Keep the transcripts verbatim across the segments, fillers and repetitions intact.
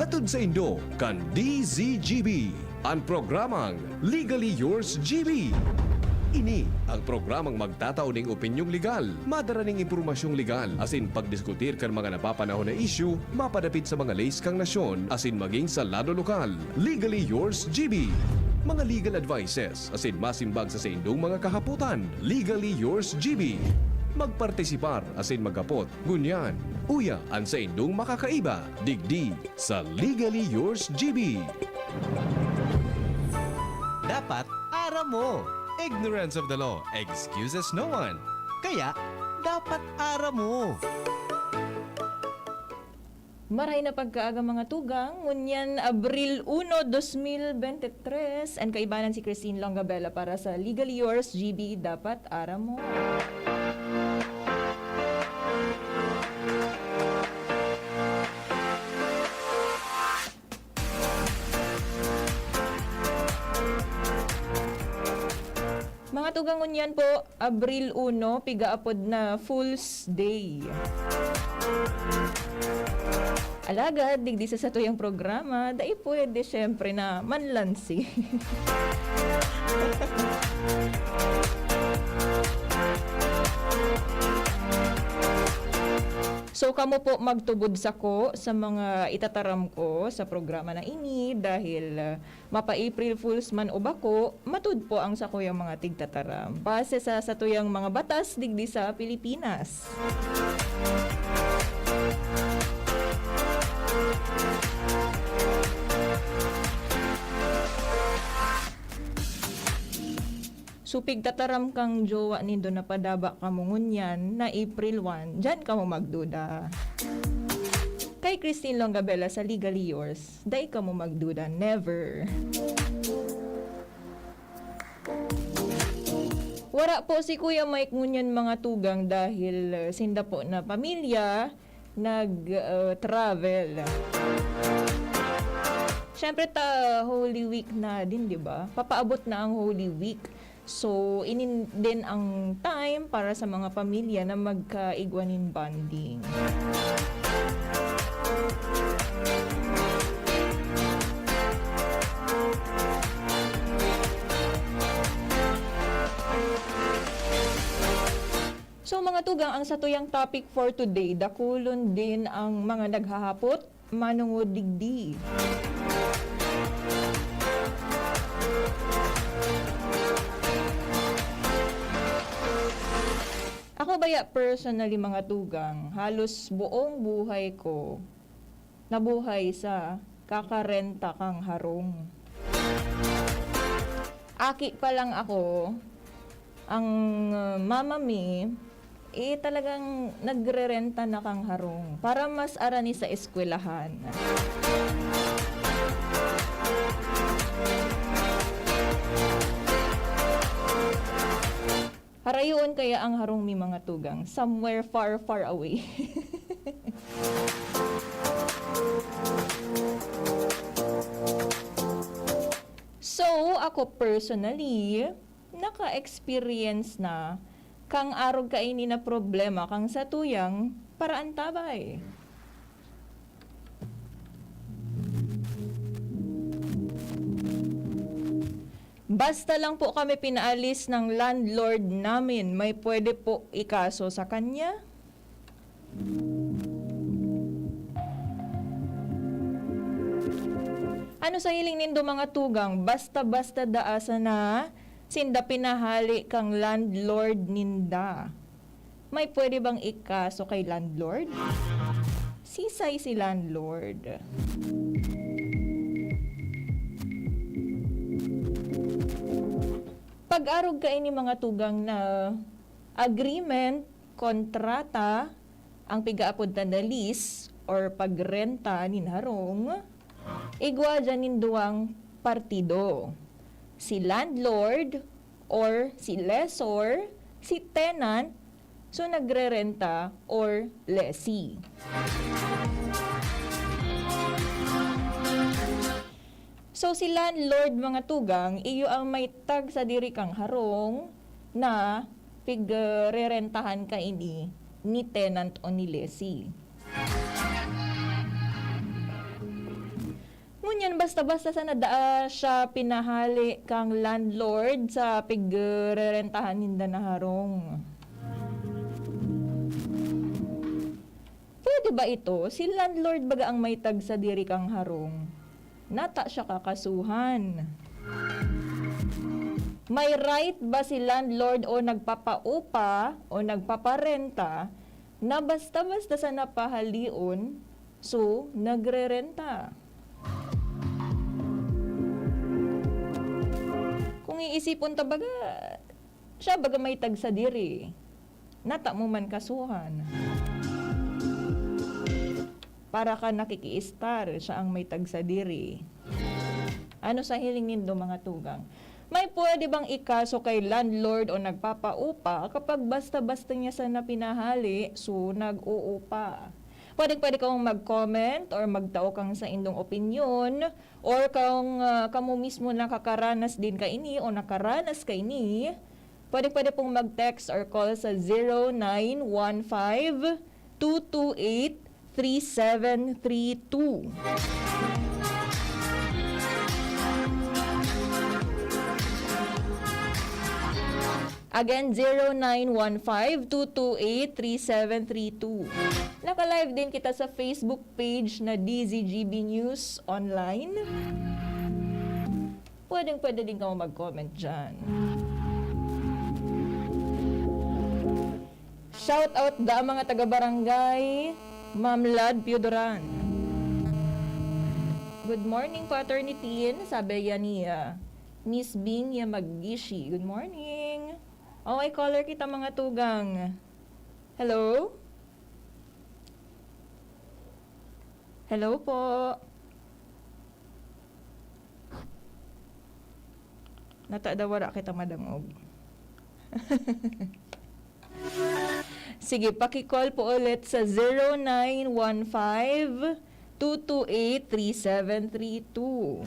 Hatod saindo kan D Z G B, an programang Legally Yours G B. Ini ang programang magtatao ning opinyong legal, madara ning impormasyong legal, asin pagdiskutir kan mga napapanahon na isyu mapadapit sa mga leis kan nasyon asin maging sa lado lokal. Legally Yours G B. Mga legal advices asin masimbag sa saindong mga kahapotan. Legally Yours G B. Magpartisipar asin maghapot. Ngunyan, uya an saindong makakaiba digdi sa Legally Yours G B. Dapat aram mo. Ignorance of the law excuses no one. Kaya, dapat aram mo. Maray na pagkaaga, mga tugang. Ngunyan, Abril uno, dos mil bente tres, an kaibanan si Christine Longabella para sa Legally Yours G B, Dapat Aram Mo. Mga tugang, ngunyan po, Abril uno, pigaapod na Fool's Day. Alagad, digdi sa satuyang programa, dai pwede, syempre, na manlansi. So, kamo po magtubod sako sa mga itataram ko sa programa na ini dahil, ah, mapa-April Fools man o bako, matud po ang sakuyang mga tigtataram. Base sa satuyang mga batas digdi sa Pilipinas. So, pigtataram kang jowa nindo na padaba kamo ngunyan na April one, diyan kamo magduda. Kay Christine Longabella sa Legally Yours, dai kamo magduda, never. Wara po si Kuya Mike ngunyan, mga tugang, dahil, uh, sinda po na pamilya nag, uh, travel. Siyempre ta, Holy Week na din, di ba? Papaabot na ang Holy Week. So, ini din ang time para sa mga pamilya na magkaigwa nin bonding. So, mga tugang, ang satuyang topic for today, dakulon din ang mga naghahapot manongod digdi. Ako baya, personally, mga tugang, halos buong buhay ko nabuhay sa kakarenta kang harong. Aki pa lang ako, ang, uh, mama mi, eh, talagang nagrerenta na kang harong para mas arani sa eskwelahan. Harayoon kaya ang harong mi, mga tugang, somewhere far, far away. So, ako personally, naka-experience na kang arog kaini na problema kang satuyang paraantabay. Basta lang po kami pinaalis ng landlord namin, may pwede po ikaso sa kanya? Ano sa hiling nindo, mga tugang, basta-basta daa sana sinda pinahali kang landlord ninda? May pwede bang ikaso kay landlord? Sisay si landlord? Pag-arog kaini, mga tugang, na agreement, kontrata, ang pigaapod ta na lease or pagrenta nin harong, igwa diyan nin duwang partido, si landlord or si lessor, si tenant, so nagrerenta or lessee. So, si landlord, mga tugang, iyo ang may tag sadiri kang harong na pigrerentahan kaini ni tenant o ni lessee. Yan, basta-basta sana daa siya pinahali kang landlord sa pigrerentahan ninda na harong. Pwede ba ito? Si landlord baga ang may tagsadiri kang harong. Nata siya kakasuhan. May right ba si landlord o nagpapaupa o nagpaparenta na basta-basta sana pahalion, so nagrerenta? Kung iisipon ta baga, siya baga may tagsadiri. Nata mo man kasuhan. Para ka nakikiistar, siya ang may tagsadiri. Ano sa hiling nindo, mga tugang? May pwede bang ikaso kay landlord o nagpapaupa kapag basta-basta niya sana pinahali, so nag-uupa? Pwedeng-pwede kang mag-comment or magtao kang sa indong opinyon or kung, ah, kamo mismo nakakaranas din kaini o nakaranas kaini, pwedeng-pwede pong mag-text or call sa zero nine one five two two eight three seven three two. Again, zero nine one five two two eight three seven three two. Naka-live din kita sa Facebook page na D Z G B News Online. Pwedeng-pwede din kamo mag-comment dyan. Shout out da mga taga-barangay, Ma'am Lad Piodoran. Good morning po, Attorney Tin, sabi yan ni, ah, Miss Bing Yamagishi. Good morning. Oh, may caller kita, mga tugang. Hello? Hello po. Nata daw wala kita madangog. Sige, paki-call po ulit sa zero nine one five two two eight three seven three two.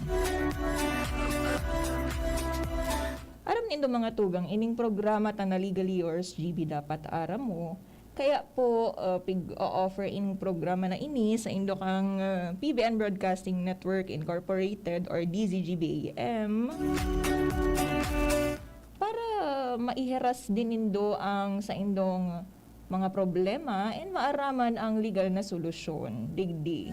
Aram nindo, mga tugang, ining programa ta na Legally Yours, G B, dapat aram mo. Kaya po, uh, pig-o-offer ining programa na ini sa indo kang, uh, P B N Broadcasting Network Incorporated or D Z G B A M. Para maiheras din nindo ang sa indong mga problema and maaraman ang legal na solusyon. Digdi.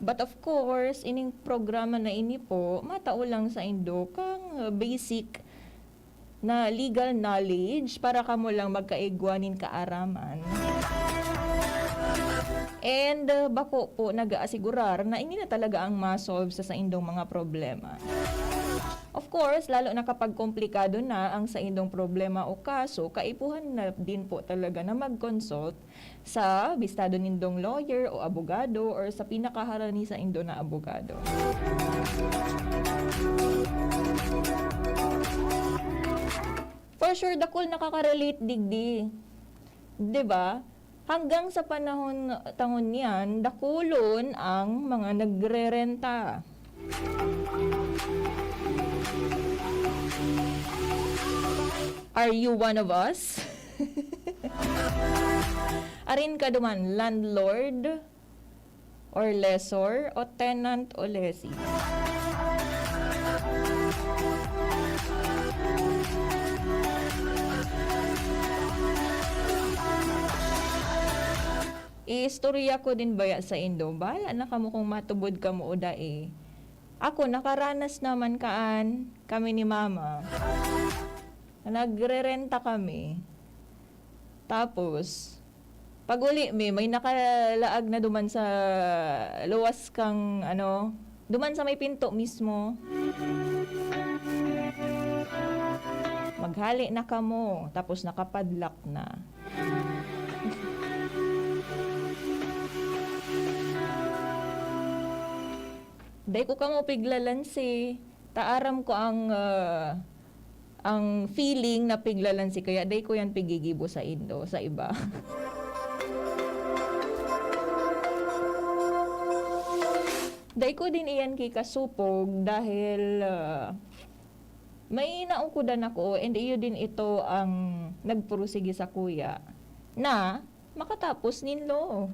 But of course, ining programa na ini po, matao lang sa indo kang basic na legal knowledge para kamo lang magkaigwa nin kaaraman. And, uh, bako po nag-aasigurar na ini na talaga ang ma-solve sa saindong mga problema. Of course, lalo na kapag komplikado na ang saindong problema o kaso, kaipuhan na din po talaga na mag-consult sa bistado nindong lawyer o abogado or sa pinakaharani saindo na abogado. For sure, dakul nakaka-relate digdi. 'Di ba? Hanggang sa panahon ta ngunyan, dakulon ang mga nagrerenta. Are you one of us? Arin ka duman, landlord or lessor o tenant o lessee? Iistorya ko din baya saindo. Bahala na kamo kung matubod kamo o dai. Ako, nakaranas naman kaan kami ni mama. Nagrerenta kami. Tapos, pag-uli mi, may nakalaag na duman sa luwas kang, ano, duman sa may pinto mismo. Maghali na kamo, tapos nakapadlock na. Dai ko kamo piglalansi. Ta aram ko ang, ah, ang feeling na piglalansi, kaya dai ko yan pigigibo saindo, sa iba. Dai ko din iyan kikasupog dahil, ah, may naukudan ako, and iyo din ito ang nagpursige sakuya na makatapos nin law.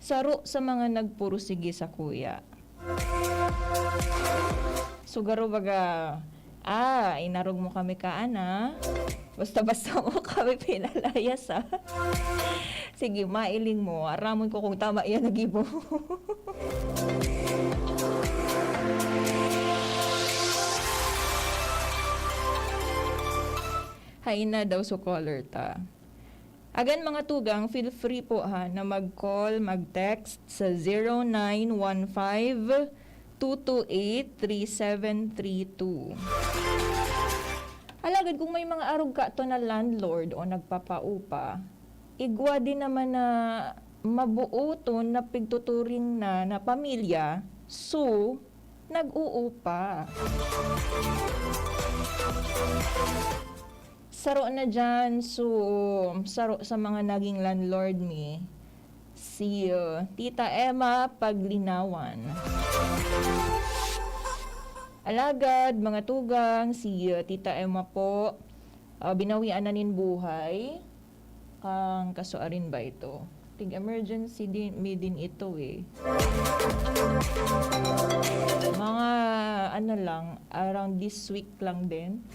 Saro sa mga nagpursige sakuya. So, garo baga, ah, inarog mo kami kaan, ah. Basta-basta mo kami pinalayas, ah. Sige, mailing mo. Aramon ko kung tama yan na gibo. Hain na daw so caller ta. Again, mga tugang, feel free po, ha, na mag-call, mag-text sa zero nine one five, two two eight, three seven three two. Alagad kung may mga arog kato na landlord o nagpapaupa, igwa din naman na mabuoton na pigtuturing na, na pamilya, so, nag-uupa. Saro na diyan, so, saro sa mga naging landlord mi, si, uh, Tita Emma Paglinawan. Alagad, mga tugang, si, uh, Tita Emma po, uh, binawian na nin buhay. Kan kasuarin ba ito? Tig-emergency din, mi din ito eh. Mga ano lang, around this week lang din.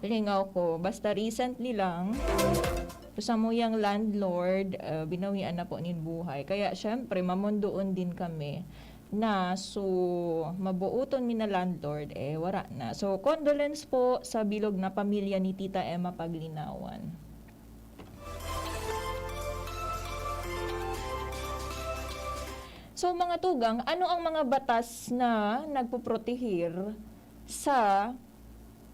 Lingaw ko, basta recently lang, samuyang landlord, ah, binawian na po nin buhay. Kaya syempre, mamondoon din kami na, so, mabuoton mi na landlord, eh, wara na. So, condolence po sa bilog na pamilya ni Tita Emma Paglinawan. So, mga tugang, ano ang mga batas na nagpoprotehir sa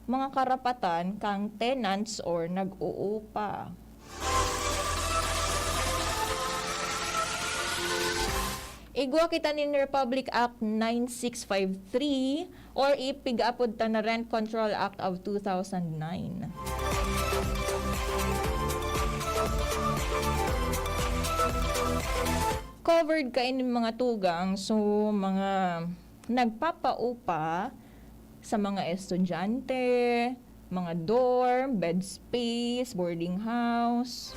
mga karapatan kan tenants or nag-uupa? Igwa kita nin Republic Act nine six five three or ipig-apod ta na Rent Control Act of two thousand nine. Covered kaini mga tugang, so mga nagpapaupa sa mga estudyante, mga dorm, bed space, boarding house.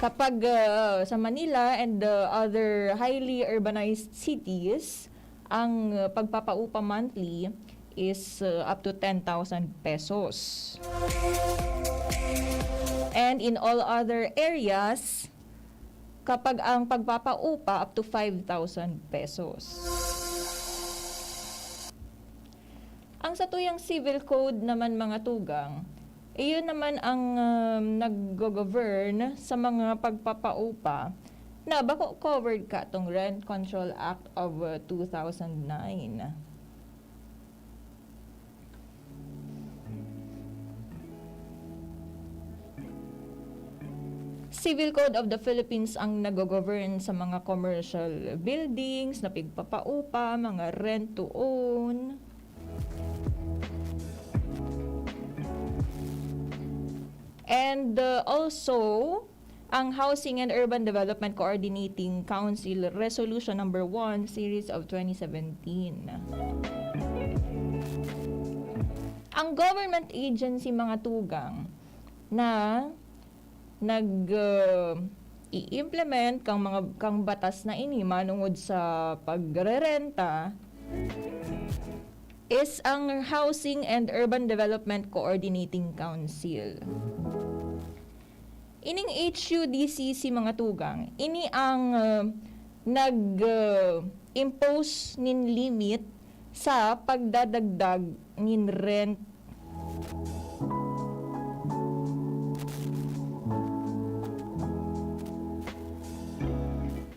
Kapag, ah, sa Manila and the other highly urbanized cities, ang, ah, pagpapaupa monthly is, ah, up to ten thousand pesos. And in all other areas, kapag ang pagpapaupa up to five thousand pesos. Ang satuyang civil code naman, mga tugang, iyon naman ang, um, naggo-govern sa mga pagpapaupa na bako covered katong Rent Control Act of, uh, two thousand nine. Civil Code of the Philippines ang naggo-govern sa mga commercial buildings na pigpapaupa, mga rent to own. And, uh, also, ang Housing and Urban Development Coordinating Council Resolution Number One, Series of twenty seventeen. Ang government agency, mga tugang, na nag, uh, i-implement kang mga, kang batas na ini manungod sa pagrerenta is ang Housing and Urban Development Coordinating Council. Ining H U D C C, mga tugang, ini ang, uh, nag, uh, impose nin limit sa pagdadagdag nin rent.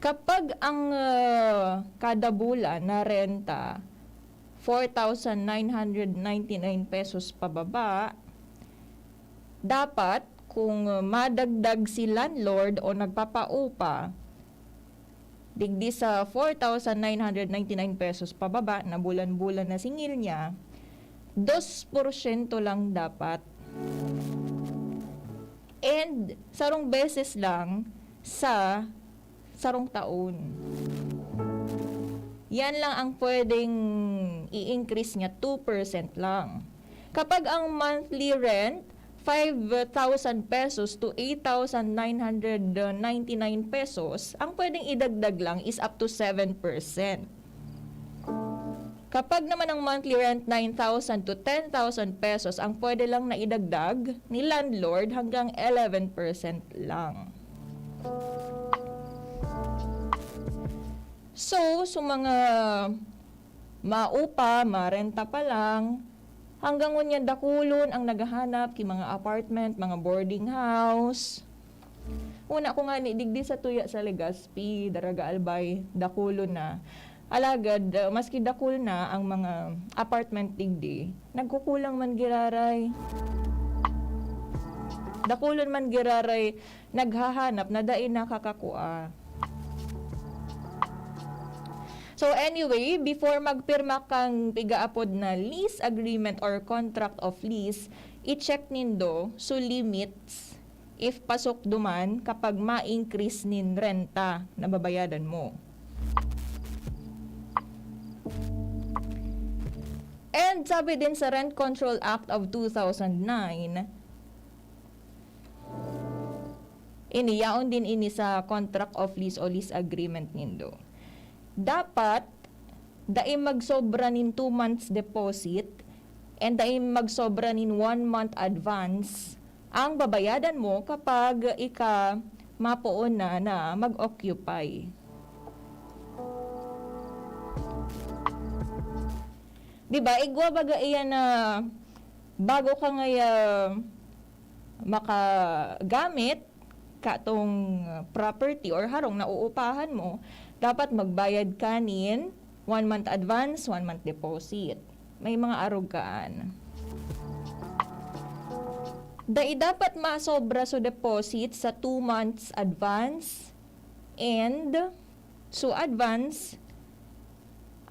Kapag ang, uh, kada bulan na renta, four thousand nine hundred ninety-nine pesos pababa, dapat kung, uh, madagdag si landlord o nagpapaupa, digdi sa four thousand nine hundred ninety-nine pesos pababa na bulan-bulan na singil niya, Dos porsyento lang dapat. And sarong beses lang sa sarong taon. Yan lang ang pwedeng i-increase niya, two percent lang. Kapag ang monthly rent, five thousand pesos to eight thousand nine hundred ninety-nine pesos, ang pwedeng idagdag lang is up to seven percent. Kapag naman ang monthly rent, nine thousand to ten thousand pesos, ang pwede lang na idagdag ni landlord hanggang eleven percent lang. So, sa mga maupa, marenta pa lang, hanggang ngunyan dakulon ang naghahanap ki mga apartment, mga boarding house. Una ko nga ni digdi sa tuya sa Legazpi, Daraga Albay, dakulon na. Alagad, uh, maski dakul na ang mga apartment digdi, nagkukulang man giraray. Dakulon man giraray, naghahanap na dai nakakakua. So anyway, before magpirma kang pigaapod na lease agreement or contract of lease, i-check nindo so limits, if pasok duman kapag ma-increase nin renta na babayadan mo. And sabi din sa Rent Control Act of two thousand nine, ini, yaon din ini sa contract of lease o lease agreement nindo. Dapat dai magsobra nin two months deposit and dai magsobra nin one month advance ang babayadan mo kapag ika mapoon na na mag-occupy. Di ba? Igwa baga iyan na bago ka ngaya makagamit katong property or harong na uupahan mo, dapat magbayad ka nin one month advance, one month deposit. May mga arog kaan. Dai dapat masobra so deposit sa two months advance and so advance,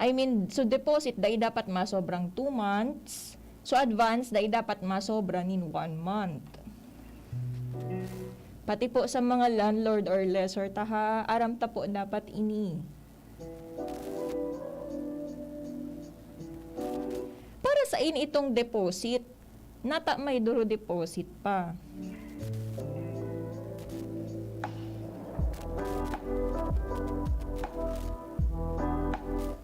I mean, so deposit, dai dapat masobrang two months. So advance, dai dapat masobra nin one month. Pati po sa mga landlord or lessor ta ha, aram ta po dapat ini. Para sa ini itong deposit, nata may duro deposit pa.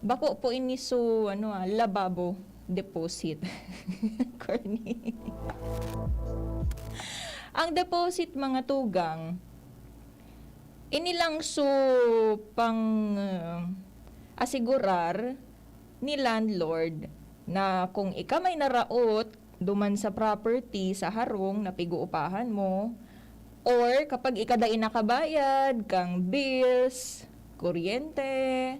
Bako po ini so, ano, ah, lababo deposit. Corny. Ang deposit, mga tugang, ini lang so pang, ah, asigurar ni landlord na kung ika may naraot duman sa property sa harong na pig-uupahan mo, or kapag ika dai nakabayad kang bills, kuryente,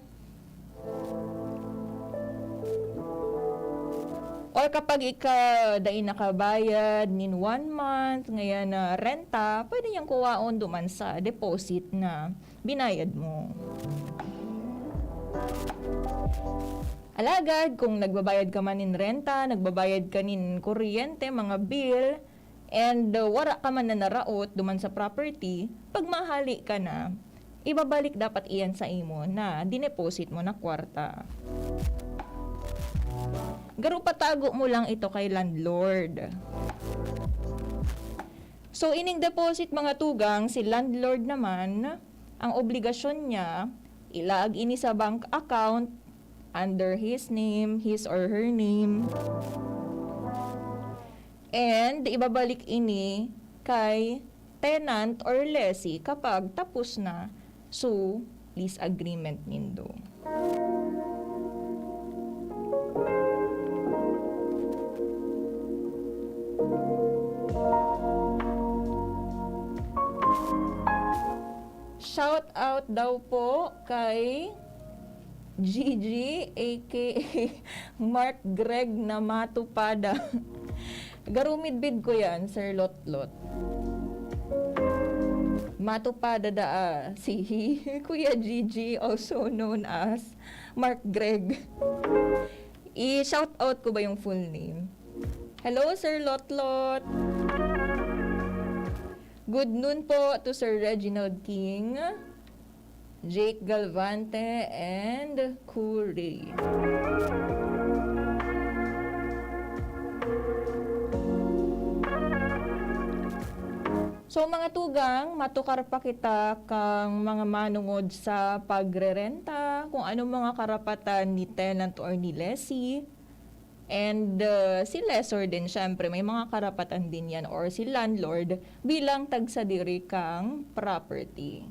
or kapag ika dai nakabayad nin one month ngayan na renta, pwede niyang kuwaon duman sa deposit na binayad mo. Alagad kung nagbabayad ka man nin renta, nagbabayad ka nin kuryente, mga bill, and, uh, wara ka man na naraot duman sa property, pag mahali ka na, ibabalik dapat iyan sa imo na dineposit mo na kwarta. Garo patago mo lang ito kay landlord. So, ining deposit, mga tugang, si landlord naman, ang obligasyon niya, ilaag ini sa bank account under his name, his or her name. And ibabalik ini kay tenant or lessee kapag tapos na so lease agreement nindo. Shout out daw po kay Gigi, A K A Mark Greg na matupada. Garumidbid ko yan, Sir Lotlot. Matupada daa si Kuya Gigi, also known as Mark Greg. I-shout out ko ba yung full name? Hello, Sir Lotlot. Good noon po to Sir Reginald King, Jake Galvante, and Kuri. So, mga tugang, matukar pa kita kang mga manongod sa pagrerenta, kung anong mga karapatan ni tenant or ni lessee. And, uh, si lessor din, syempre, may mga karapatan din yan, or si landlord bilang tagsadiri kang property.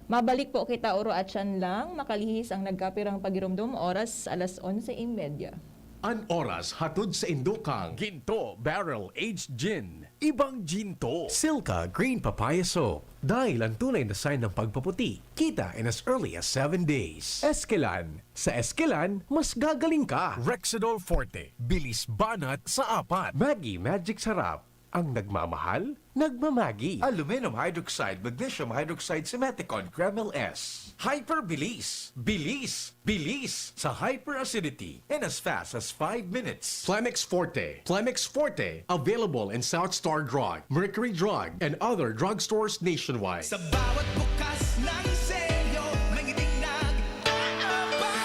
Mabalik po kita oro at siyan lang, makalihis ang nagkapirang pagiromdom, oras alas onse y media. An oras hatod sa indokang Ginto Barrel Aged Gin. Ibang Ginto. Silka Green Papaya Soap. Dahil ang tunay na sign ng pagpaputi, kita in as early as seven days. Eskelan. Sa Eskelan, mas gagaling ka. Rexidol Forte. Bilis banat sa apat. Maggi Magic Sarap. Ang nagmamahal, nagmamagi. Aluminum hydroxide, magnesium hydroxide, Simeticone, Kremel S. Hyperbilis. Bilis. Bilis sa hyperacidity in as fast as five minutes. Plemex Forte. Plemex Forte. Available in South Star Drug, Mercury Drug, and other drugstores nationwide. Sa bawat bukas ng selyo, may ngiting nag-aabang.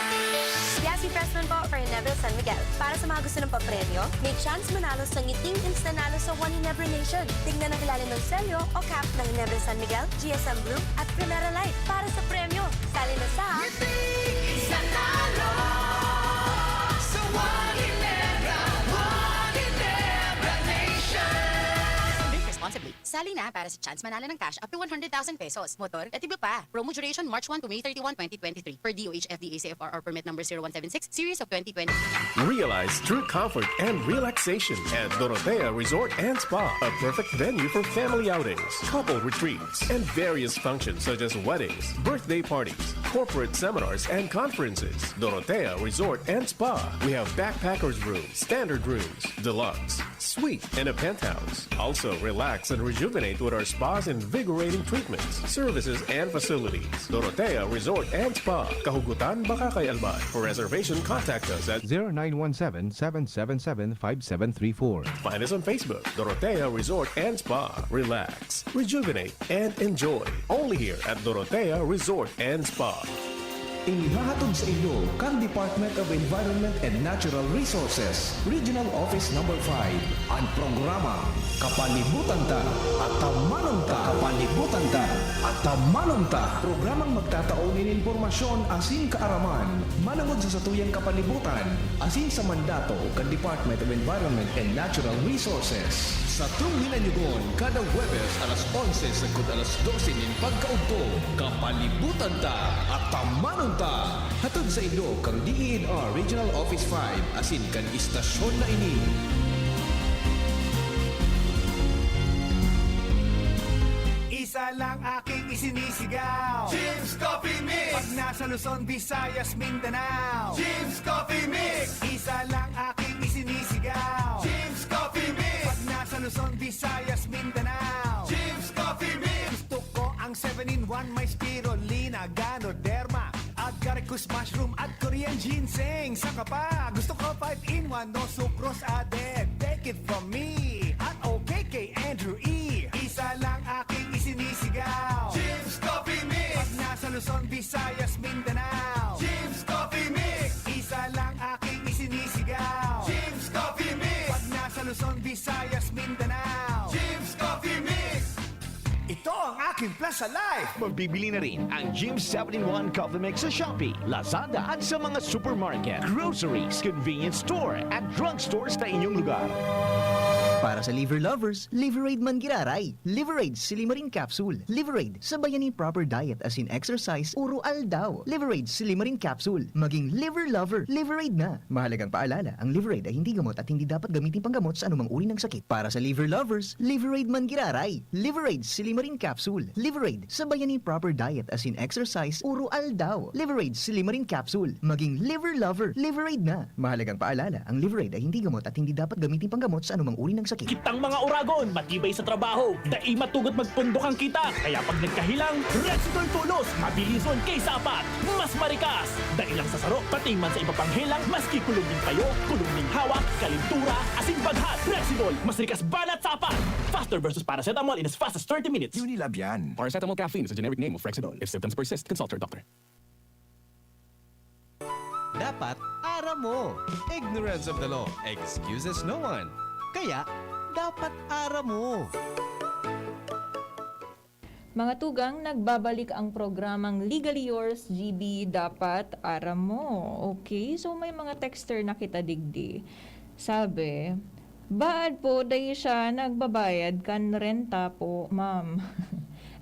Yasi Pressman po for Ginebra San Miguel. Para sa mga gusto ng papremyo, may chance manalo sa ngiting instant nalo sa One Ginebra Nation. Tignan ang ilalim ng selyo o cap ng Ginebra San Miguel, G S M Blue at Primera Light. Para sa premyo, sali na sa Ngiting Instant Nalo sa One Ginebra, One Ginebra Nation. Drink responsibly. Sali na para sa chance manalo ng cash up to one hundred thousand pesos. Motor, retibo pa. Promo duration March one to May thirty-one, twenty twenty-three. Per D O H F D A C F R R permit number zero one seven six, series of twenty twenty. Realize true comfort and relaxation at Dorotea Resort and Spa, a perfect venue for family outings, couple retreats, and various functions such as weddings, birthday parties, corporate seminars, and conferences. Dorotea Resort and Spa. We have backpackers room, standard rooms, deluxe, suite, and a penthouse. Also, relax and rejuvenate with our spa's invigorating treatments, services, and facilities. Dorotea Resort and Spa, Kahugutan, Bacacay, Albay. For reservation, contact us at zero nine one seven, seven seven seven, five seven three four. Find us on Facebook, Dorotea Resort and Spa. Relax, rejuvenate, and enjoy. Only here at Dorotea Resort and Spa. Inihahatod sa inyo kan Department of Environment and Natural Resources, Regional Office Number five, an programa Kapalibutan Ta, Atamanon Ta. Kapalibutan Ta, Atamanon Ta. Programang magtatao nin impormasyon asin kaaraman manongod sa satuyang kapalibutan asin sa mandato kan Department of Environment and Natural Resources. Satong hinanyugon, kada Huwebes alas onse sagkod alas dose nin pagkaudto, Kapalibutan Ta, Atamanon Ta. Hatod sa inyo kan D E N R Regional Office five asin kan istasyon na ini. Isa lang aking isinisigaw. Jim's Coffee Mix. Pag nasa Luzon, Visayas, Mindanao. Jim's Coffee Mix. Isa lang aking isinisigaw. Jim's Coffee Mix. Pag nasa Luzon, Visayas, Mindanao. Jim's Coffee Mix. Gusto ko ang seven-in-one, may spirulina, ganoderma, agaricus mushroom at Korean ginseng. Saka pa, gusto ko five-in-one, no sucrose added. Take it from me at O K K Andrew E. Isa lang aking isinisigaw. Jim's Coffee Mix. Pag nasa Luzon, Visayas, Mindanao. Jim's Coffee Mix. Isa lang aking isinisigaw. Jim's Coffee Mix. Pag nasa Luzon, Visayas, Mindanao. Jim's Coffee Mix. Ito ang aking Plaza Life. Mabibili na rin ang Jim seven-in-one Coffee Mix sa Shopee, Lazada at sa mga supermarket, groceries, convenience store at drugstores na inyong lugar. Para sa liver lovers, Liverade man giraray. Liverade Silimarin Capsule. Liverade, sabayan nin proper diet asin exercise oro aldaw. Liverade Silimarin Capsule. Maging liver lover, Liverade na. Mahalagang paalala, ang Liverade ay hindi gamot at hindi dapat gamitin panggamot sa anumang uri ng sakit. Para sa liver lovers, Liverade man giraray. Liverade Silimarin Capsule. Liverade, sabayan nin proper diet asin exercise oro aldaw. Liverade Silimarin Capsule. Maging liver lover, Liverade na. Mahalagang paalala, ang Liverade ay hindi gamot at hindi dapat gamitin panggamot sa anumang uri ng Kitang mga oragon, matibay sa trabaho, dai matugot magpundok ang kita. Kaya pag nagkahelang, Rexidol Tolos, mabilison kay sapat, mas marikas. Dai lang sa saro, pati man sa iba pang helang, maski kulog ning payo, kulog ning hawak, kalentura, asin baghat. Rexidol, mas rikas banat sapat. Faster versus paracetamol in as fast as thirty minutes. Unilab yan. Paracetamol caffeine is a generic name of Rexidol. If symptoms persist, consult your doctor. Dapat aram mo. Ignorance of the law excuses no one. Kaya, dapat aram mo. Mga tugang, nagbabalik ang programang Legally Yours, G B, Dapat Aram Mo. Okay, so may mga texter na kita digdi. Sabi, baad po dai siya nagbabayad kan renta po, ma'am.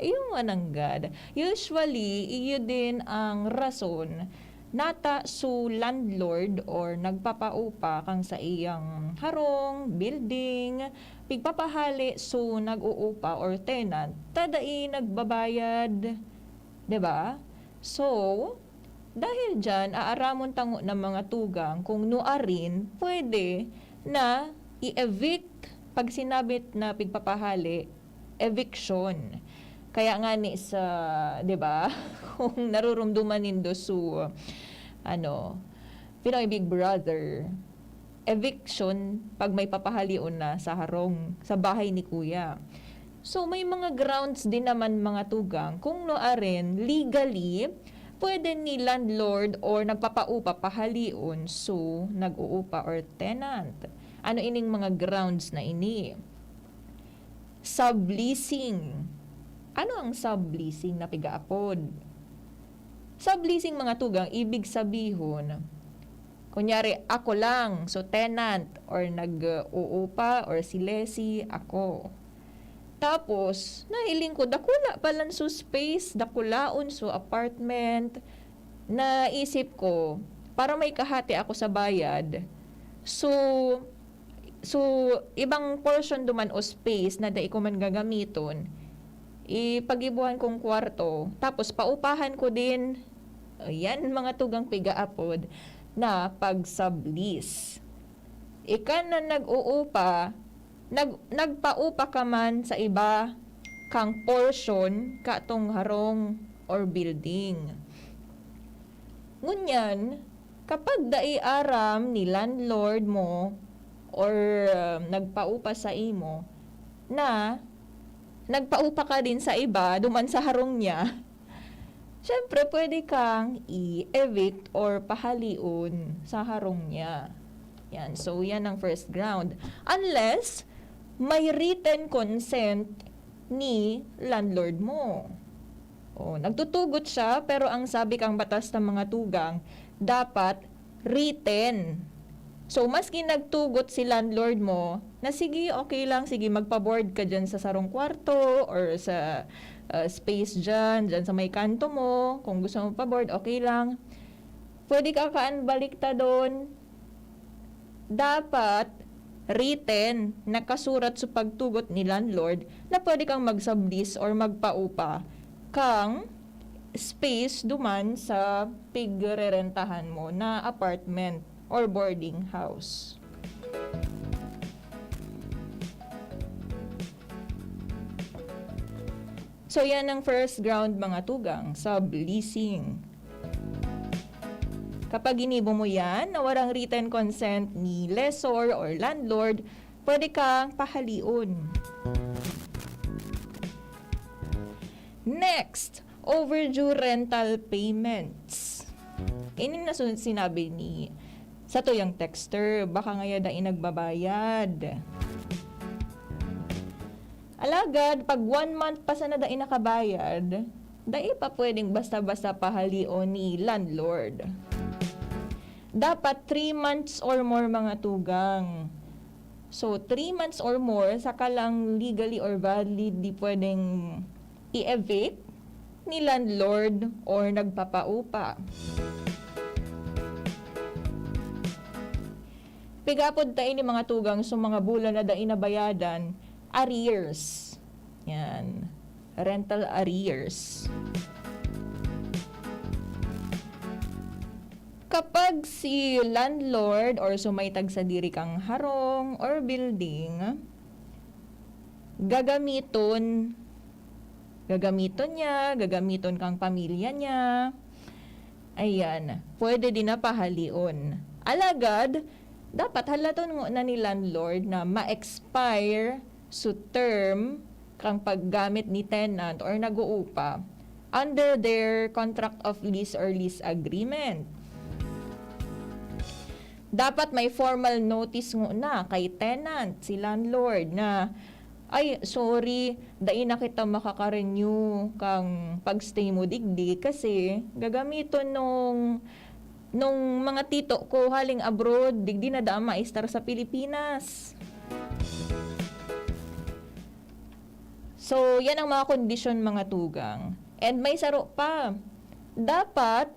Iyo mananggad. Usually, iyo din ang rason nata su landlord or nagpapaupa kan saiyang harong, building, pigpapahale su nag-uupa or tenant ta dai nagbabayad, 'di ba? So, dahil diyan, aaramon ta ngona mga tugang kung nuarin pwede na i-evict pag sinabit na pigpapahale, eviction. Kaya ngani sa, 'di ba? Kung narurumduman nindo su, ano, Pinoy Big Brother, eviction pag may papahalion na sa harong, sa bahay ni kuya. So, may mga grounds din naman mga tugang kung nuarin legally pwede ni landlord or nagpapaupa pahalion su nag-uupa or tenant. Ano ining mga grounds na ini? Subleasing. Ano ang subleasing na pigaapod? Subleasing, mga tugang, ibig sabihon, kunyari, ako lang, so tenant, or nag-uupa, or si lessee, ako. Tapos, nahiling ko, dakula palan so space, dakulaon so apartment. Naisip ko, para may kahati ako sa bayad, so, so, ibang portion duman o space na dai ko man gagamiton, ipagibohan kong kwarto, tapos paupahan ko din. Yan, mga tugang pigaapod na pag-sublease. Ika na nag-uupa, nag-, nagpaupa ka man sa iba kang portion katong harong or building. Ngunyan, kapag dai aram ni landlord mo or, um, nagpaupa sa imo na nagpaupa ka din sa iba duman sa harong niya, siyempre, pwede kang i-evict or pahalion sa harong niya. Yan. So, yan ang first ground. Unless may written consent ni landlord mo. O, nagtutugot siya, pero ang sabi kang batas ng mga tugang, dapat written. So, maski nagtugot si landlord mo na, "Sige, okay lang, sige, magpa-board ka dyan sa sarong kwarto or sa, ah, space dyan, dyan sa may kanto mo, kung gusto mo pa-board, okay lang." Pwede ka kaan baliktadon. Dapat written, nakasurat sa pagtugot ni landlord na pwede kang mag-sublease or magpaupa kang space duman sa pigrerentahan mo na apartment or boarding house. So, yan ang first ground, mga tugang, subleasing. Kapag ginibo mo yan na warang written consent ni lessor or landlord, pwede kang pahalion. Next, overdue rental payments. Ini na sun-, sinabi ni satuyang texter, baka ngaya dai nagbabayad. Alagad, pag one month pa sana dai nakabayad, dai pa pwedeng basta-basta pahalion ni landlord. Dapat three months or more, mga tugang. So, three months or more, saka lang legally or validly pwedeng i-evict ni landlord or nagpapaupa. Pigapod ta ini, mga tugang, sa mga bulan na dai nabayadan, arrears. Yan. Rental arrears. Kapag si landlord or sumaytag sadiri kang harong or building, gagamiton, gagamiton niya, gagamiton kang pamilya niya. Ayan, pwede din na pahalion. Alagad, dapat halaton ngona ni landlord na ma-expire su term kang paggamit ni tenant or nag-uupa under their contract of lease or lease agreement. Dapat may formal notice ngona kay tenant si landlord na, "Ay, sorry, dai na kita makaka-renew kang pag-stay mo digdi kasi gagamiton nung, nung mga tito ko haling abroad, digdi na daa maistar sa Pilipinas." So, yan ang mga kondisyon, mga tugang. And may saro pa. Dapat,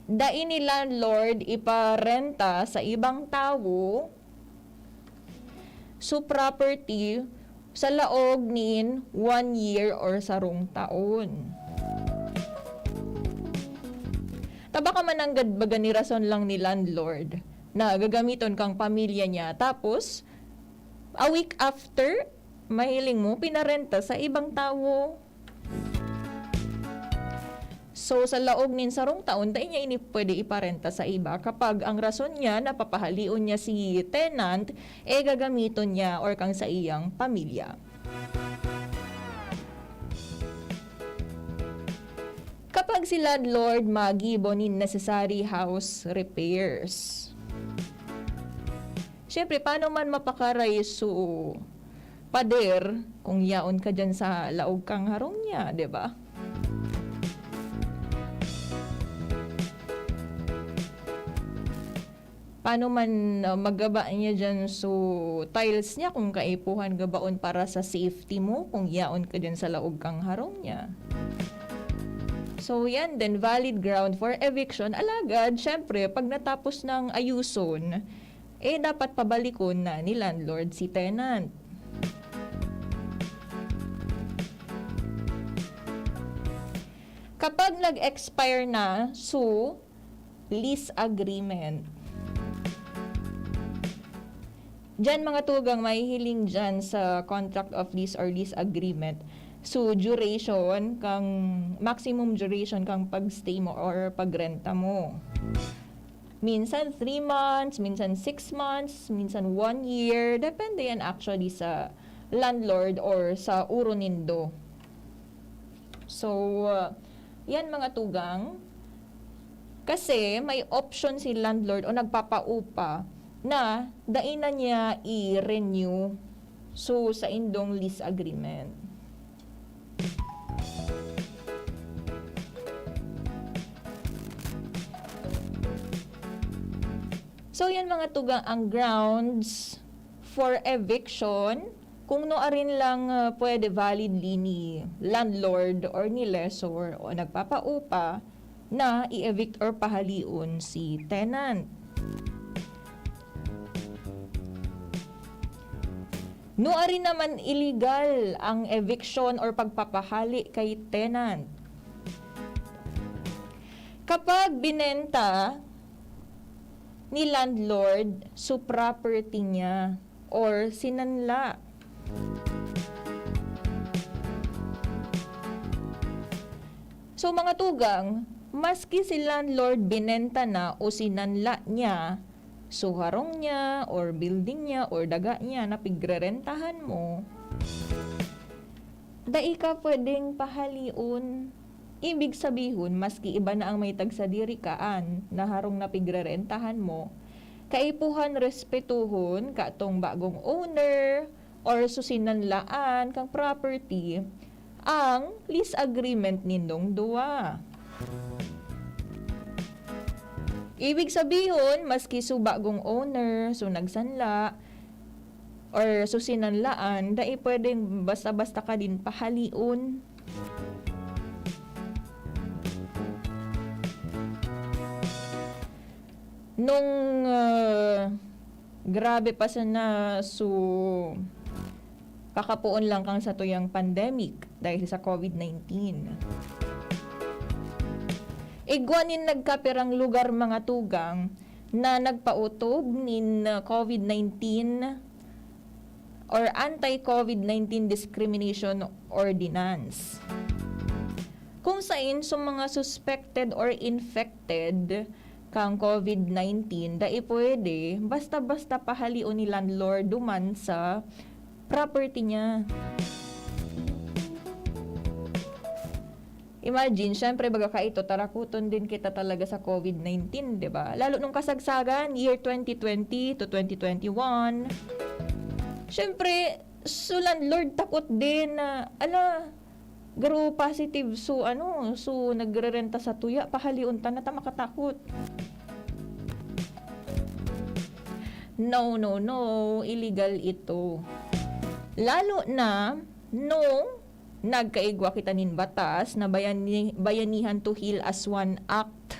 dai ni landlord iparenta sa ibang tawo su property sa laog nin one year or sarong taon. Ta baka mananggad baga ni rason lang ni landlord na gagamiton kang pamilya niya, tapos, a week after, mahiling mo, pinarenta sa ibang tawo. So, sa laog nin sarong taon, dai niya ini pwede iparenta sa iba kapag ang rason niya na papahalion niya si tenant, eh, gagamiton niya or kang saiyang pamilya. Kapag si landlord magibo nin necessary house repairs, siyempre, paano man mapakaray su pader kung yaon ka diyan sa laog kang harong niya, di ba? Paano man, uh, maggaba niya diyan su tiles niya kung kaipuhan gabaon para sa safety mo kung yaon ka diyan sa laog kang harong niya? So, yan din, valid ground for eviction. Alagad, syempre, pag natapos ng ayuson, eh, dapat pabalikon na ni landlord si tenant. Kapag nag-expire na su lease agreement, diyan, mga tugang, mahihiling diyan sa contract of lease or lease agreement su duration kang, maximum duration kang pag-stay mo or pagrenta mo. Minsan three months, minsan six months, minsan one year. Depende yan actually sa landlord or sa uro nindo. So, uh, yan, mga tugang. Kasi may option si landlord o nagpapaupa na dai na niya i-renew su saindong lease agreement. So, yan, mga tugang, ang grounds for eviction, kung nuarin lang, ah, pwede validly ni landlord or ni lessor o nagpapaupa na i-evict or pahalion si tenant. Nuarin naman illegal ang eviction or pagpapahali kay tenant. Kapag binenta ni landlord su property niya or sinanla. So, mga tugang, maski si landlord binenta na o sinanla niya su harong niya or building niya or daga niya na pigrerentahan mo, dai ka pwedeng pahalion. Ibig sabihon, maski iba na ang may tagsadiri kaan na harong na pigrerentahan mo, kaipuhan respetuhon katong bagong owner or su sinanlaan kang property ang lease agreement nindong duwa. Ibig sabihon, maski su bagong owner, su nagsanla, or su sinanlaan, dai pwedeng basta-basta ka din pahalion. Nung, ah, grabe pa sana su kakapoon lang kang satuyang pandemic dahil sa COVID nineteen. Igwa nin nagkapirang lugar, mga tugang, na nagpaotob nin, ah, COVID nineteen or Anti-COVID nineteen Discrimination Ordinance. Kung sain sa mga suspected or infected kang COVID nineteen, dai pwede basta-basta pahalion ni landlord duman sa property niya. Imagine, syempre, baga kaito, tarakuton din kita talaga sa COVID nineteen, di ba? Lalo nung kasagsagan, year twenty twenty to twenty twenty-one. Syempre, so landlord takot din na, ala, garo positive, so ano, so nagrerenta sa tuya, pahalion ta na ta makatakot. No, no, no, illegal ito. Lalo na nung nagkaigwa kita nin batas na Bayani-, Bayanihan to Heal as One Act.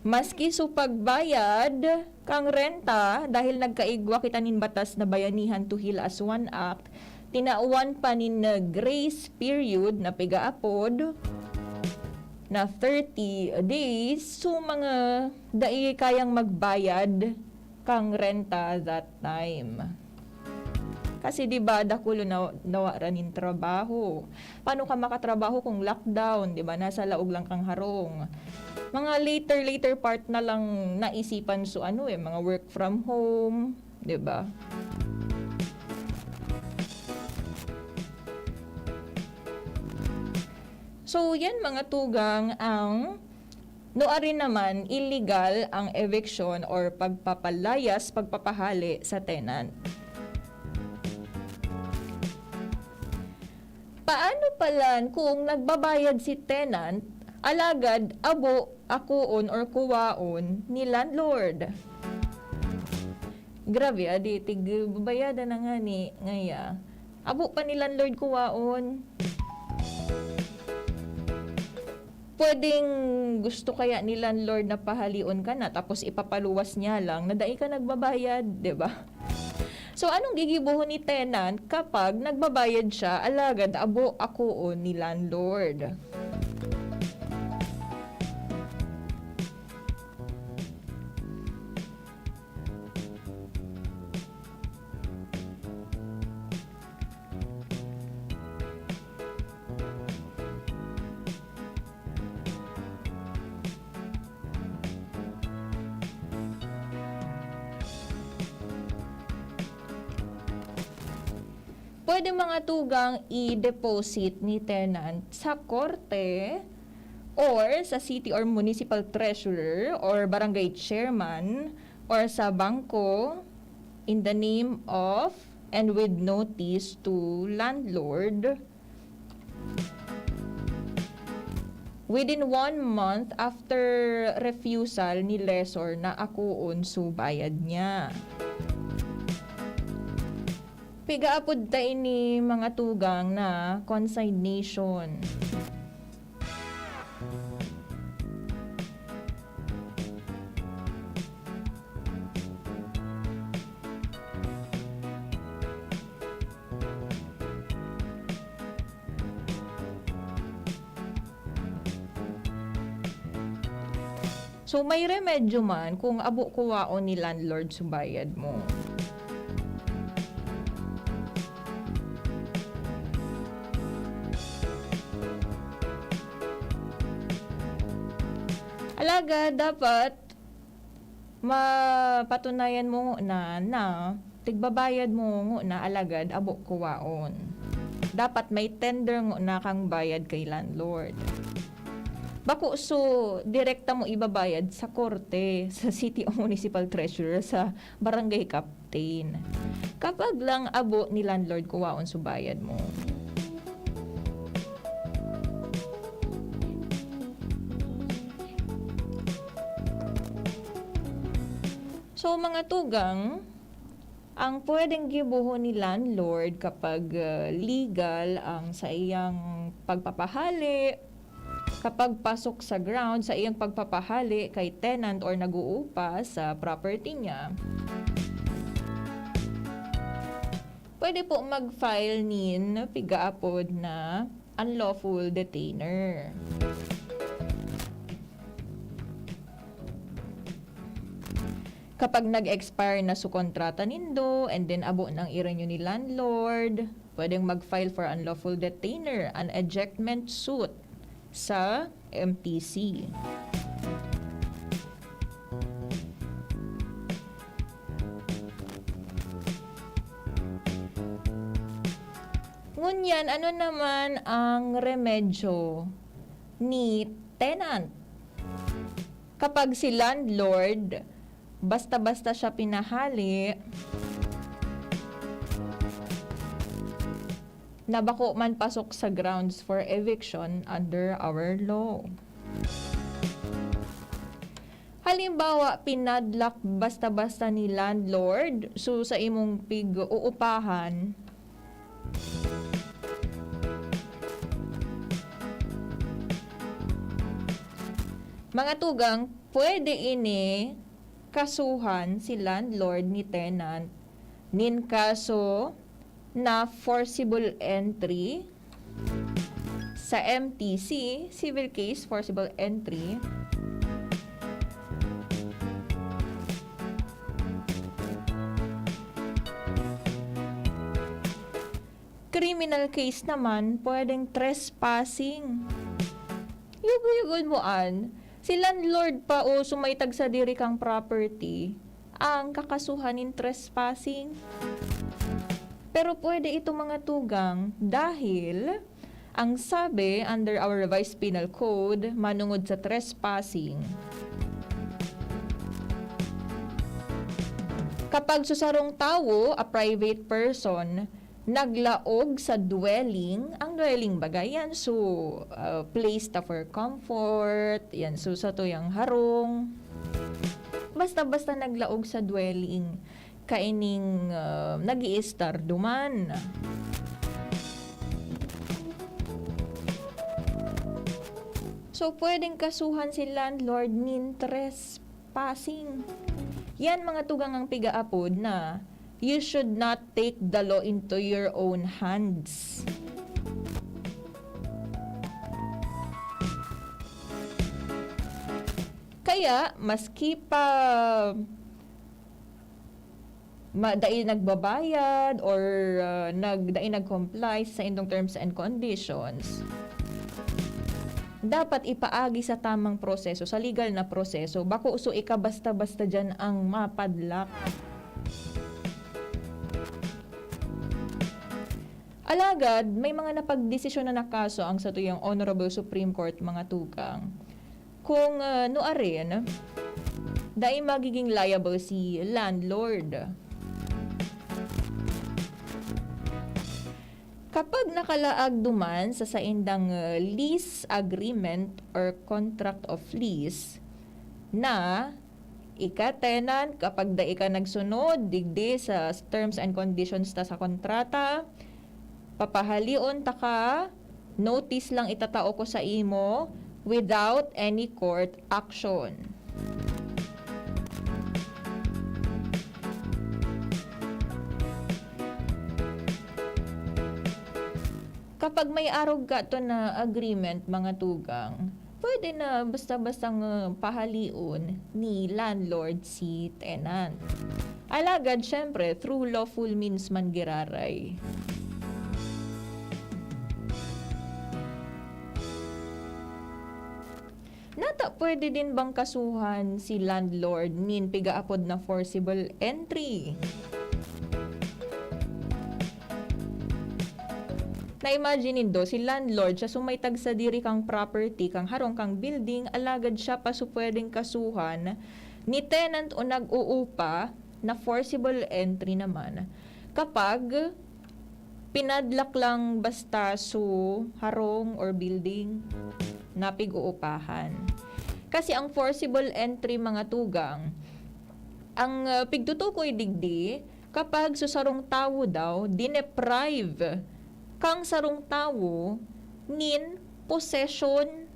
Maski so pagbayad kang renta dahil nagkaigwa kita nin batas na Bayanihan to Heal as One Act, tinawan pa nin grace period na pigaapod na thirty days. So, mga dai kayang magbayad kang renta that time. Kasi, di ba, dakulo na, nawaran nin trabaho. Paano ka makatrabaho kung lockdown, di ba? Nasa laog lang kang harong. Mga later, later part na lang naisipan so ano eh, mga work from home, di ba? So, yan mga tugang ang nuarin naman illegal ang eviction or pagpapalayas, pagpapahali sa tenant. Paano palan kung nagbabayad si tenant, alagad abo akoon or kuwaon ni landlord? Grabe, adi, tigbabayadan na nga ni, ngaya. Abo pa ni landlord kuwaon. Pwedeng gusto kaya ni landlord na pahalion ka na, tapos ipapaluwas niya lang na dai ka nagbabayad, di ba? So, anong gigibohon ni tenant kapag nagbabayad siya, alagad abo akoon ni landlord? Pwede mga tugang i-deposit ni tenant sa korte or sa city or municipal treasurer or barangay chairman or sa bangko in the name of and with notice to landlord within one month after refusal ni lessor na akoon so bayad niya. Pigaapod ta ini mga tugang na consignation. So, may remedyo man kung abo kuwaon ni landlord so bayad mo. Alagad, dapat mapatunayan mo na, na tigbabayad mo ngona, alagad abo kuwaon. Dapat may tender ngona kang bayad kay landlord. Bako so, direkta mo ibabayad sa korte, sa city o municipal treasurer, sa barangay captain. Kapag lang abo ni landlord kuwaon so bayad mo. So, mga tugang, ang pwedeng gibohon ni landlord kapag, ah, legal ang saiyang pagpapahali, kapag pasok sa ground, saiyang pagpapahali kay tenant or nag-uupa sa property niya, pwede po mag-file nin pigaapod na unlawful detainer. Kapag nag-expire na su kontrata nindo and then abo nang irenyo ni landlord, pwedeng mag-file for unlawful detainer, an ejectment suit sa M T C. Ngunyan, ano naman ang remedyo ni tenant? Kapag si landlord, basta-basta siya pinahali, na bako man pasok sa grounds for eviction under our law. Halimbawa, pinadlak basta-basta ni landlord, so sa imong pig-uupahan, mga tugang, pwede ini kasuhan si landlord ni tenant nin kaso na forcible entry sa M T C, civil case, forcible entry. Criminal case naman, pwedeng trespassing. Yugo-yugon mo an, si landlord pa o sumaytag sa diri kang property ang kakasuhan nin trespassing. Pero pwede ito, mga tugang, dahil ang sabi under our Revised Penal Code manungod sa trespassing, kapag sa sarong tawo, a private person, naglaog sa dwelling, ang dwelling baga yan, so, ah, place ta for comfort, yan, so sa tuyang harong. Basta-basta naglaog sa dwelling, kaining, ah, nag-iistar duman. So, pwedeng kasuhan si landlord nin trespassing. Yan, mga tugang, ang pigaapod na you should not take the law into your own hands. Kaya, maski pa ma-, dai nagbabayad or, ah, nag-, dai nag-comply sa indong terms and conditions, dapat ipaagi sa tamang proseso, sa legal na proseso. Bako so ikabasta-basta diyan ang mapadlak. Alagad, may mga napagdesisyonan na kaso ang satuyang Honorable Supreme Court, mga tugang. Kung, ah, nuarin, dai magiging liable si landlord. Kapag nakalaag duman sa saindang, ah, lease agreement or contract of lease na ika tenant, kapag dai ka nagsunod digdi sa terms and conditions ta sa kontrata, papahalion ta ka, notice lang itatao ko sa imo without any court action. Kapag may arog ka to na agreement, mga tugang, pwede na basta-bastang, uh, pahalion ni landlord si tenant. Alagad, syempre, through lawful means man giraray. Nata, pwede din bang kasuhan si landlord nin pigaapod na forcible entry? Na-imagine nindo, si landlord, siya sumaytag sa diri kang property, kang harong kang building, alagad siya pa su pwedeng kasuhan ni tenant o nag-uupa na forcible entry naman kapag pinadlak lang basta su harong or building na pig-uupahan. Kasi ang forcible entry, mga tugang, ang, ah, pigtutukoy digdi kapag su sarong tawo daw dineprive kang sarong tawo nin possession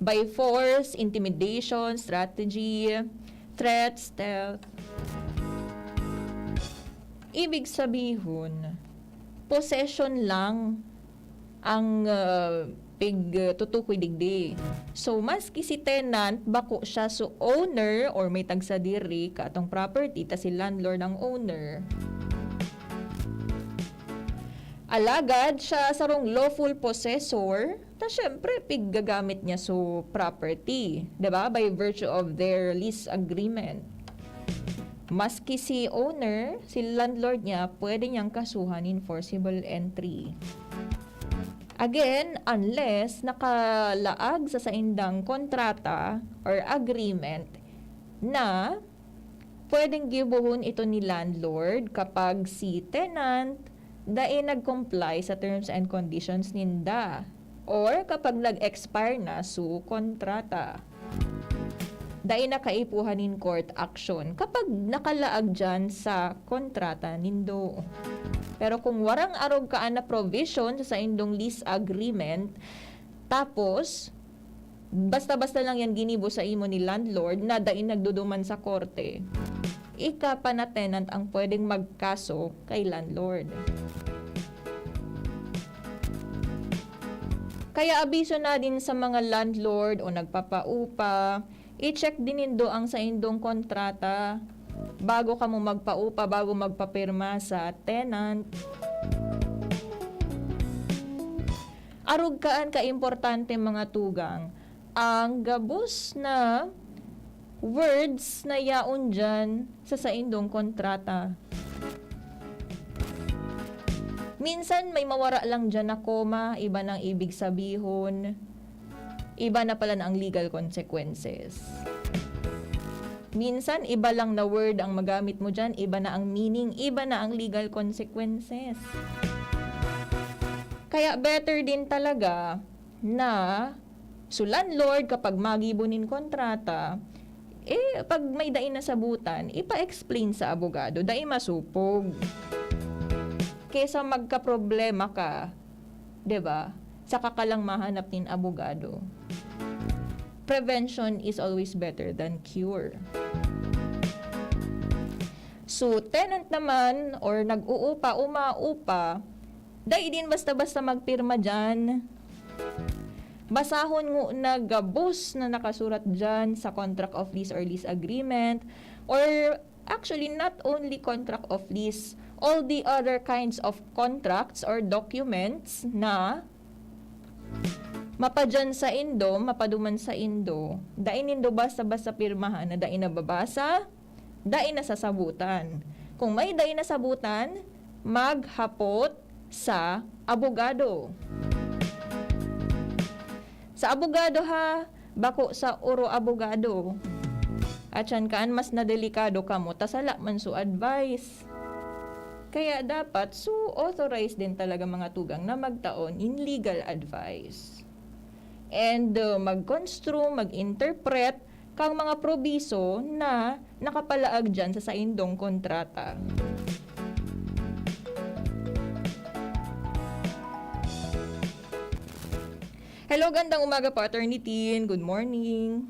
by force, intimidation, strategy, threat, stealth. Ibig sabihon, possession lang ang, ah, pig, uh, tutukoy digdi. So, maski si tenant, bako siya so owner or may tagsadiri ka atong property, ta si landlord ang owner. Alagad siya sarong lawful possessor, ta syempre, piggagamit niya so property, 'di ba? By virtue of their lease agreement. Maski si owner, si landlord niya, pwede niyang kasuhan nin forcible entry. Again, unless nakalaag sa saindang kontrata or agreement na pwedeng gibohon ito ni landlord kapag si tenant dai nag-comply sa terms and conditions ninda or kapag nag-expire na su kontrata. Dai na kaipuhan nin court action kapag nakalaag diyan sa kontrata nindo. Pero kung warang arog kaan na provision sa saindong lease agreement, tapos basta-basta lang yan ginibo sa imo ni landlord na dai nagduduman sa korte, ika pa na tenant ang pwedeng magkaso kay landlord. Kaya abiso na din sa mga landlord o nagpapaupa, i-check din nindo ang saindong kontrata bago kamo magpaupa, bago magpapirma sa tenant. Arog kaan kaimportante, mga tugang, ang gabos na words na yaon diyan sa saindong kontrata. Minsan may mawara lang diyan na koma, iba nang ibig sabihon, iba na pala na ang legal consequences. Minsan, iba lang na word ang magamit mo diyan, iba na ang meaning, iba na ang legal consequences. Kaya better din talaga na so landlord, kapag magibo nin kontrata, eh, pag may dai nasabutan, ipa-explain sa abogado, dai masupog. Kesa magkaproblema ka, 'di ba? Saka ka lang mahanap nin abogado. Prevention is always better than cure. So, tenant naman or nag-uupa, umaupa, dai din basta-basta magpirma diyan. Basahon ngona gabos na nakasurat diyan sa contract of lease or lease agreement, or actually, not only contract of lease, all the other kinds of contracts or documents na mapadiyan saindo, mapaduman saindo, dai nindo basta-basta pirmahan na dai nababasa, dai nasasabutan. Kung may dai nasabutan, maghapot sa abogado. Sa abogado ha, bako sa oro abogado. At siyan kaan mas nadelikado kamo, ta sala man so advice. Kaya dapat so authorized din talaga, mga tugang, na magtao nin legal advice. And, uh, mag-construe, mag-interpret kang mga probiso na nakapalaag diyan sa saindong kontrata. Hello, gandang umaga po, Attorney Tin. Good morning.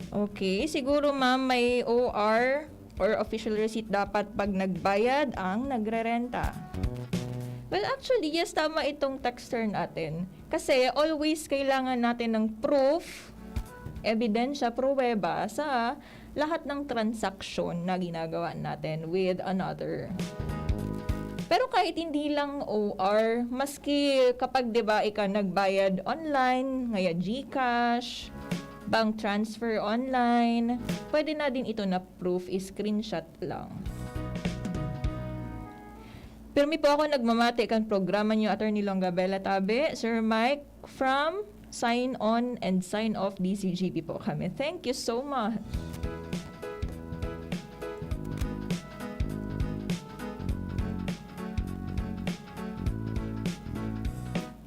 Okay, siguro, ma'am, may O R or official receipt dapat pag nagbayad ang nagrerenta. Well, actually, yes, tama itong texter natin. Kasi always kailangan natin ng proof, ebidensya, pruweba sa lahat ng transaksyon na ginagawa natin with another. Pero kahit hindi lang O R, maski kapag, 'di ba, ika nagbayad online, ngaya GCash, bank transfer online, pwede na din ito na proof, screenshot lang. Pirmi po ako nagmamati kan programa niyo, Attorney Longabella Tabe, Sir Mike, from Sign On and Sign Off D C G P po kami. Thank you so much.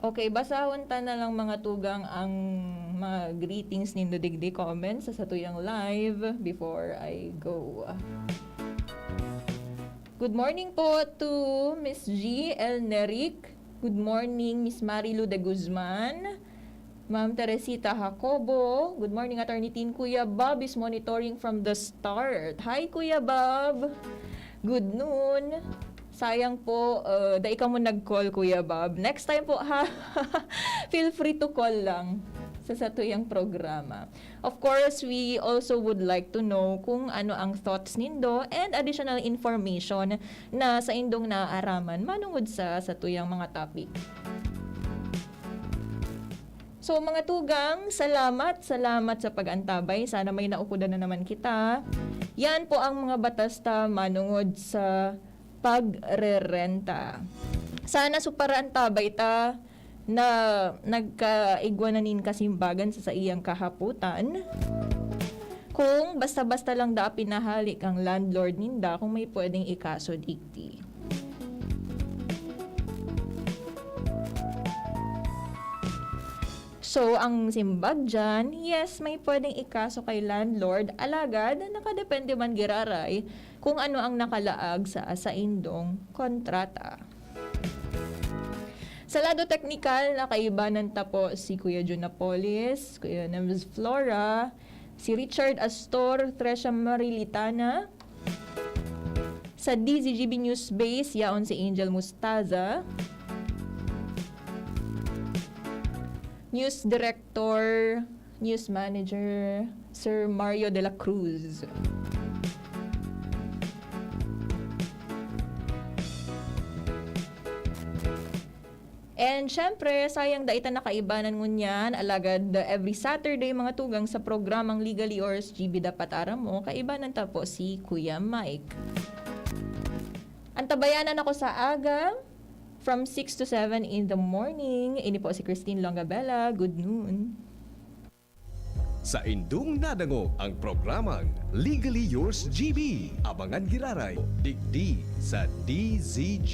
Okay, basahon ta na lang, mga tugang, ang mga greetings nindo digdi, comments sa satuyang live before I go. Good morning po to Miss G L Neric. Good morning, Miss Marilu de Guzman. Ma'am Teresita Jacobo. Good morning, Attorney Tin. Kuya Bob is monitoring from the start. Hi, Kuya Bob. Good noon. Sayang po, uh, dai kamo nag-call, Kuya Bob. Next time po, ha? Feel free to call lang sa satuyang programa. Of course, we also would like to know kung ano ang thoughts nindo and additional information na saindong naaaraman manungod sa satuyang mga topic. So, mga tugang, salamat, salamat sa pag-antabay. Sana may naukodan na naman kita. Yan po ang mga batas ta manungod sa pagrerenta. Sana supara antabay ta na nagkaigwa na nin kasimbagan sa saiyang kahapotan. Kung basta-basta lang da pinahalik ang landlord ninda, kung may pwedeng ikaso digdi. So, ang simbag dyan, yes, may pwedeng ikaso kay landlord, alagad nakadepende man giraray kung ano ang nakalaag sa saindong kontrata. Sa lado teknikal, nakaibanan ta po si Kuya Jun Napoles, Kuya Neves Flora, si Richard Astor, Tresha Marilitana. Sa D Z G B News Base, yaon si Angel Mustaza. News Director, News Manager, Sir Mario de la Cruz. And syempre, sayang dai ta nakaibanan ngunyan, alagad every Saturday, mga tugang, sa programang Legally Yours, G B Dapat Aram Mo, kaibanan ta po si Kuya Mike. Antabayanan ako sa aga, from six to seven in the morning. Ini po si Christine Longabella. Good noon. Saindong nadangog ang programang Legally Yours G B. Abangan giraray, digdi sa D Z G.